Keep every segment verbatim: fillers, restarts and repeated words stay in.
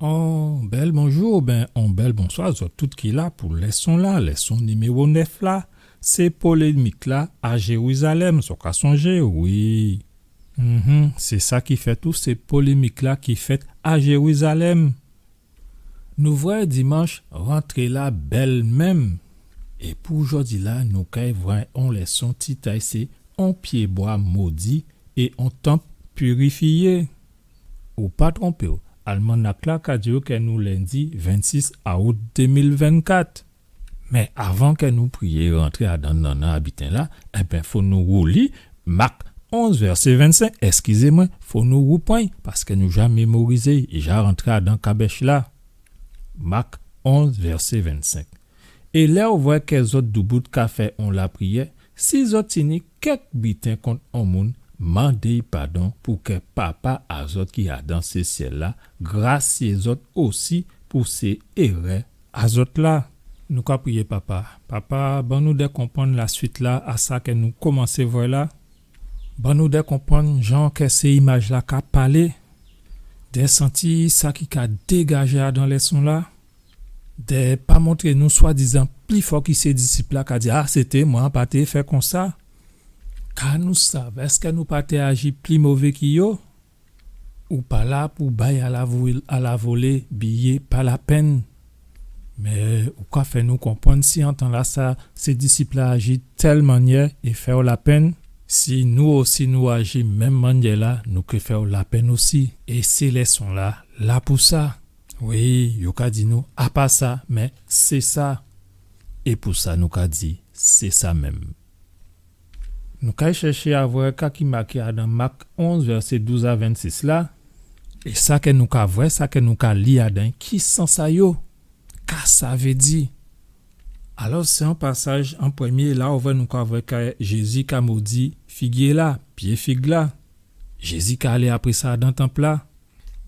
On bèl bonjou, oben on bèl bonswa, zòt tout ki la pou lèson-la, lèson niméwo nèf la, sé polémik-la a Jérizalèm, zòt ka sonjé, wi. Mhm, sé sa ki fèt tou, sé polémik-la ki fèt a Jérizalèm. Nou vwè dimanch rantré-la bèl menm. É pou jòdi-la, nou kay vwè on lèson tit a'y sé on pyébwa modi é on tanp pirifyé. Ou pa twonpé'w, almanak-la ka di'w kè nou lendi vennsis aout dé mil vennkat. Mé avan kè nou priyé rantré adan nannan a biten-la, ében, fò nou wouli Mak onz, vèsé vennsenk, èskizé mwen, fò nou woupran'y, paskè nou ja mémorizé'y, ja rantré adan kabèch-la. Mak onz, vèsé vennsenk. É lè ou vwè kè zòt doubout ka fè on lapriyè, si zòt tini kèk biten kont on moun, mandé'y padon pou kè Papa a zòt ki adan sé syèl-la grasyé zòt osi pou sé érè a zòt la. Nou ka priyé, Papa. Papa, ban nou dè konprann laswit-la a sa kè nou komansé vwè la. Ban nou dè konprann jan kè sé imaj-la ka palé, dè santi sa ki ka dégajé adan lèson-la, dè pa montré nou swadizan pli fò ki sé disip-la ka di, a, sé té mwen, an pa té fè konsa. Ka nou sav, èskè nou pa té aji pli mové ki yo? Ou pa la pou bay a la vo-, a la volé, biyé, pa lapenn. Mé ou ka fè nou konprann si an tan-lasa, sé disip-la aji tèl mannyè é fè'w lapenn, si nou osi nou aji menm mannyè-la, nou ké fè'w lapenn osi. É sé lèson-la la pou sa. Wi, yo ka di nou, a pa sa, mé sé sa. É pou sa, nou ka di, sé sa menm. Nou kay chèché a vwè ka ki maké adan Mak onz, vèsé douz a vennsis la. É sa kè nou ka vwè, sa kè nou ka li adan, ki sans a yo? Ka sa vé di? Alò, sé on pasaj an prèmyé la, ou vwè, nou ka vwè kè Jézi ka modi figyé-la, pyé fig-la. Jézi ka alé apré sa adan tanp-la.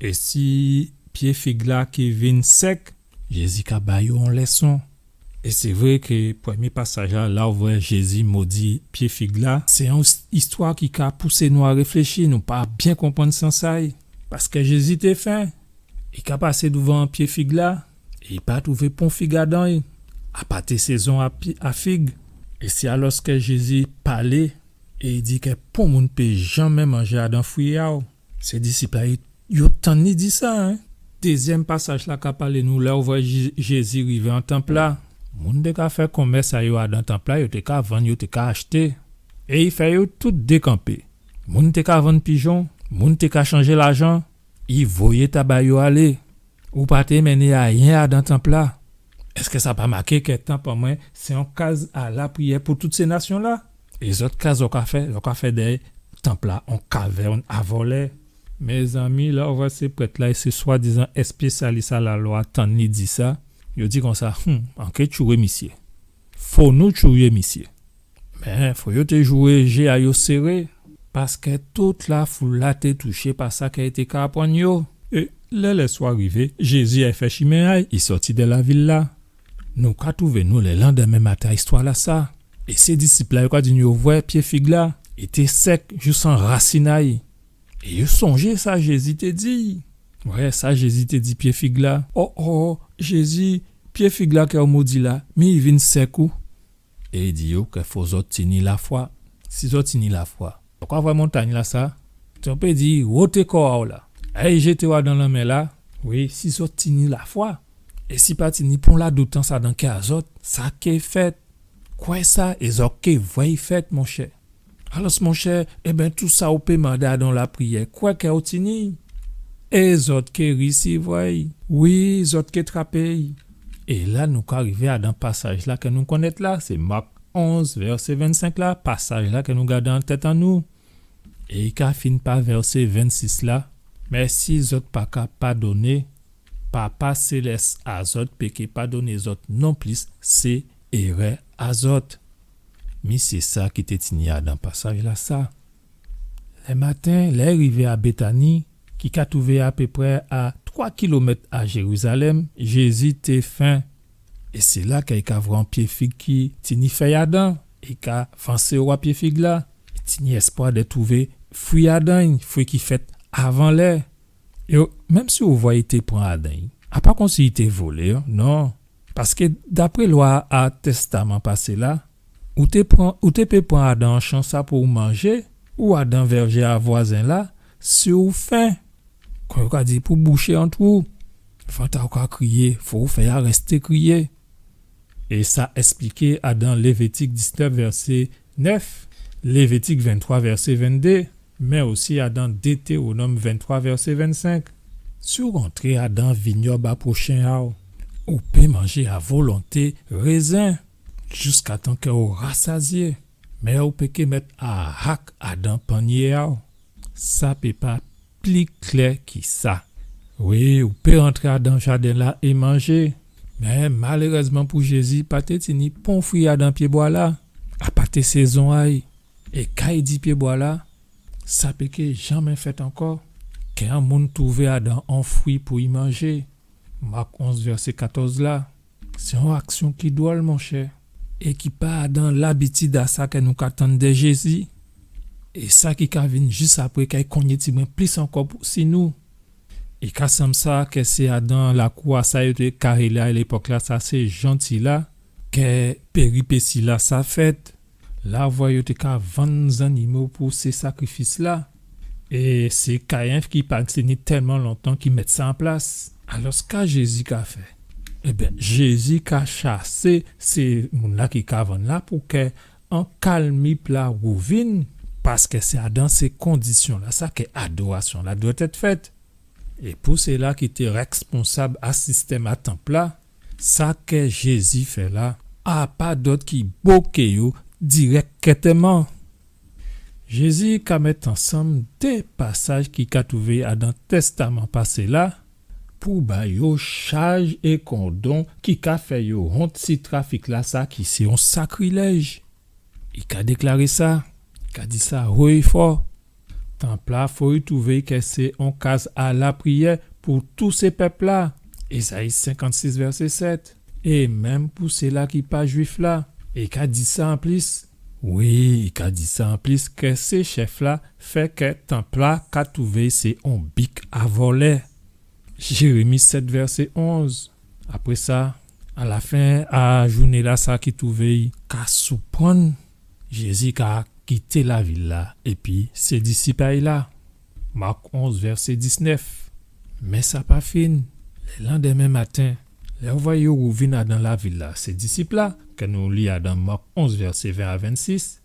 É si pyé fig-la ki vin sèk, Jézi ka ba yo on lèson. É sé vré kè prèmyé pasaj-la, la ou vwè Jézi modi pyé fig-la, sé on s-, istwa ki ka pousé nou a réfléchi, nou pa byen konprann sans a'y. Paskè Jézi té fen, i ka pasé douvan pyé fig-la, é i pa twouvé pon fig adan'y, apa té sézon a pi-, a fig. É sé alòskè Jézi palé, é i di kè pon moun pé janmé manjé adan fwi a'w. Sé disip-la, yo, yo tann li di sa, en. Dézyèm pasaj-la ka palé nou, lè ou vwè Jé-, Jézi rivé an tanp-la. Moun té ka fè konmès a yo adan tanp-la, yo té ka vann, yo té ka achté. É i fè yo tout dékanpé. Moun té ka vann pijon, moun té ka chanjé lajan, i voyé taba yo alé. Ou pa té mennen ayen adan tanp-la. Èskè sa pa maké kè tanp an mwen sé on kaz a lapriyè pou tout sé nasyon-la? É zòt, ka zòt ka fè, zòt ka fè dèyè tanp-la on kavèn a vòlè. Mézanmi, lè ou vwè sé prèt-la é sé swadizan èspésyalis a lalwa tann li di sa, yo di konsa, hum, an ké tchouyé misyé. Fò nou tchouyé misyé. Mé fò yo té jwé jé a yo séré, paskè tout lafoul-la té touché pa sa kè i té ka aprann yo. É lè lèswa rivé, Jézi ay fè chimen a'y, i sòti dè lavil-la. Nou ka twouvé nou lè landèmen maten a istwa-lasa. É sé disip-la, yo ka di nou yo vwè pyé fig-la, i té sèk jous an rasin a'y. É yo sonjé sa Jézi té di. Wè, sa Jézi té di pyé fig-la. O, o, Jézi, pyé fig-la kè ou modi la, mi i vin sèk ou. É i di yo kè fò zòt tini lafwa. Si zòt tini lafwa, zòt ka vwè montangn-lasa, zòt pé di, woté kò a'w la, ay jété'w adan lanmè-la. Wi, si zòt tini lafwa. É si pa tini pon ladoutans adan kè a zòt, sa ké fèt. Kwè sa, é zòt ké vwè'y fèt, monchè. Alòs, monchè, ében, tou sa ou pé mandé adan on lapriyè, kwè kè ou tini. É zòt ké risivwè'y. Wi, zòt ké trapé'y. É la, nou ka rivé adan pasaj-la kè nou konnèt la, sé Mak onz, vèsé vennsenk la, pasaj-la kè nou gadé an tèt an nou. É i ka fin pa vèsé vennsis la, mé si zòt pa ka padonné, Papa Sélès a zòt pé ké padonné zòt nonplis sé érè a zòt. Mi sé sa ki té tini adan pasaj-lasa. Lèmaten, lè i rivé a Bétani, ki ka twouvé apéprè a twa kilomèt a Jérizalèm, Jézi té fen. É sé la kè i ka vwè on pyé fig ki tini fèy adan. I ka vansé owa pyé fig-la. I tini èspwa dè twouvé fwi adan'y, fwi ki fèt avan lè. É o, menm si ou vwè i té pran adan, a pa konsi i té volé, non. Paskè dapré lwa a Tèstaman Pasé la, ou té pran, ou té pé pran adan chan sa pou ou manjé, ou adan vèjé a vwazen la, si ou fen. Kon yo ka di, pou bouché an twou, vant a'w ka kriyé, fò ou fè a rèsté kriyé. É sa èspliké adan Lévitik diznèf, vèsé nèf, Lévitik venntwa, vèsé venndé, mé osi adan Détéwonòm venntwa, vèsé vennsenk. Si ou rantré adan vinyòb a pwochen a'w, ou pé manjé a volonté rézen, jiskatan kè ou rasazyé, mé ou pé ké mèt ahak adan pannyé a'w. Sa pé pa pli klè ki sa. Wi, ou pé rantré adan jaden la é manjé. Mé malérèzman pou Jézi, pa té tini pon fwi adan pyébwa la, a pa té sézon a'y. É ka i di pyébwa la, sa pé ké janmé fèt ankò, kè on moun twouvé adan on fwi pou i manjé. Mak onz, vèsé katòz la. Sé on aksyon ki dwòl, monchè, é ki pa adan labitid a sa kè nou ka tann dè Jézi. É sa ki ka vin jis apré, kay konyé tibwen plis ankò pou, si nou. I ka sanm sa kè sé adan lakou a sa yo té ka rélé a lépòk la, sa sé janti la, kè péripési la sa fèt. La vwè yo té ka vann zannimo pou sé sakrifis la. É sé Kayen ki pa tini tèlman lontan ki mèt sa an plas. Alò, ka Jézi ka fè? Ében, Jézi ka chasé sé moun la ki ka vann la pou kè on kalmi pla wouvin, paskè sé adan sé kondisyon la sa kè adorasyon la dwèt èt fèt. É pou sila ki té rèsponsab a sistèm a tanp la, sa kè Jézi fè la, a pa dòt ki boké yo dirèktèman. Jézi ka mèt ansanm dé pasaj ki ka twouvé adan Tèstaman Pasé la, pou ba yo chaj é kondon ki ka fè yo wont si trafik la sa ki sé on sakrilèj. I ka déklaré sa, i ka di sa wo é fò. Tanp la fo i twouvé kè sé on kaz a lapriyè pou tout sé pèp la. Ézayi senkannsis, vèsé sèt. É menm pou sila ki pa jwif la, i ka di sa anplis. Wi, i ka di sa anplis kè sé chèf la fè kè tanp la ka twouvé sé on bik a vòlè. Jérémi sèt, vèsé onz. Apré sa, a la fen a jouné la sa ki twouvé i ka souprann, Jézi ka kité lavil la, épi sé disip a'y la. Mak onz, vèsé diznèf. Mé sa pa fin. Lè landèmen maten, lè ou vwè yo wouvin adan lavil la, sé disip la, kè nou li adan Mak onz, vèsé ven a vennsis,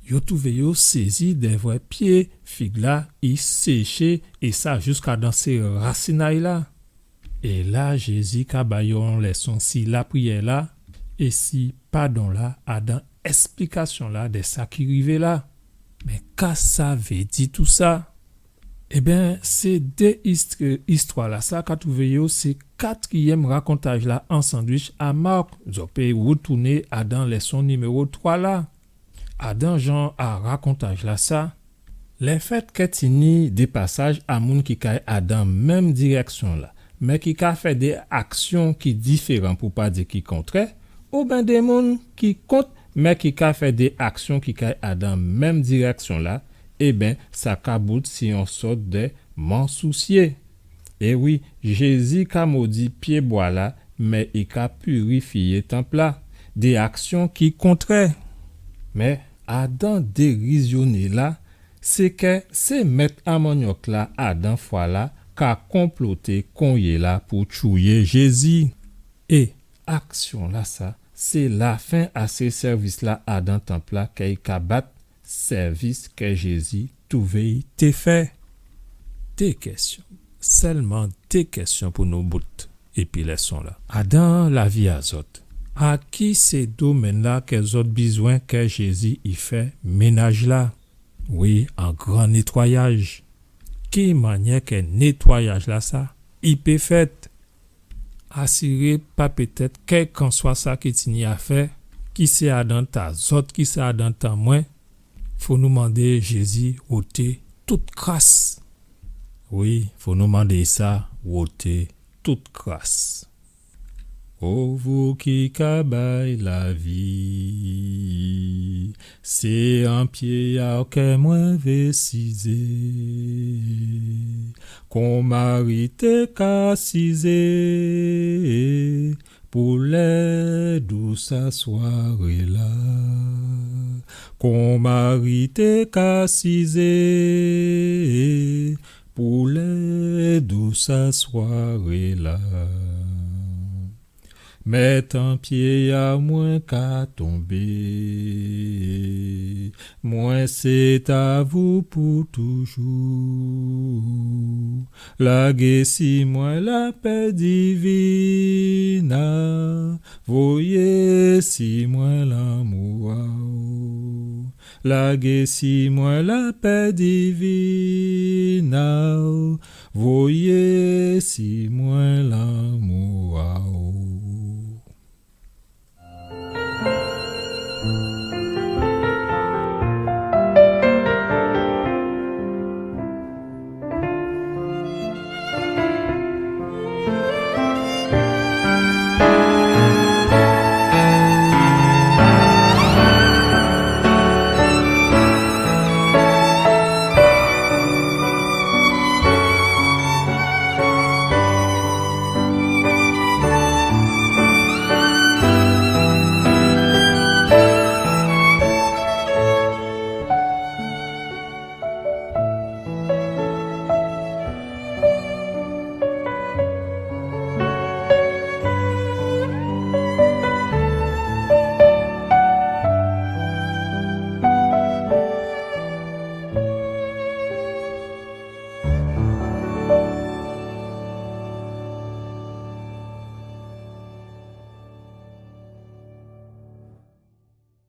yo twouvé yo sézi dè vwè pyé fig la i séché, é sa jiska dan sé rasin a'y la. É la, Jézi ka ba yo on lèson si lapriyè la é si padon la, adan èsplikasyon la dè sa ki rivé la. Mé ka sa vé di tousa? Ében, sé dé ist-, istwa la sa ka twouvé yo sé katriyèm rakontaj la an sandwich a Mak. Zò pé woutouné adan lèson niméwo twa la. Adan jan a rakontaj la sa, lèfèt kè tini dé pasaj a moun ki kay adan menm dirèksyon la, mé ki ka fè dé aksyon ki diféran, pou pa di ki kontrè, oben dé moun ki kont, mé ki ka fè dé aksyon ki kay adan menm dirèksyon la, ében, sa ka bout si on sòt dè mansousyé. É wi, Jézi ka modi pyébwa la, mé i ka pirifyé tanp la dè aksyon ki kontrè. Mé adan dérizyoné la, sé kè sé mèt a mannyòk la adan fwa la ka konploté konyéla pou tchouyé Jézi. É aksyon la sa, sé lafen a sé sèvis la adan tanp la kè i ka bat sèvis kè Jézi twouvé i té fè. Dé kèsyon, sèlman dé kèsyon pou nou bout épi lèson la. Adan lavi a zòt, a ki sé domèn la kè zòt bizwen kè Jézi i fè ménaj la? Wi, an gran nétwayaj. Ki mannyè kè nétwayaj la sa i pé fèt? Asiré pa pétèt kèlkanswa sa ki tini a fè, ki sé adan ta zòt, ki sé adan ta mwen, fò nou mandé Jézi woté tout kras. Wi, fò nou mandé sa, woté tout kras. O vou ki ka bay lavi, sé an pyé a'w kè mwen vé sizé. Kon mari té ka sizé pou lè dous a swaré-la. Kon mari té ka sizé pou lè dous a swaré-la. Mèt an pyé a mwen ka tonbé, mwen sé ta vou pou toujou. Lagé si mwen lapè divin a'w, voyé si mwen lanmou a'w. Lagé si mwen lapè divin a'w, voyé si mwen lanmou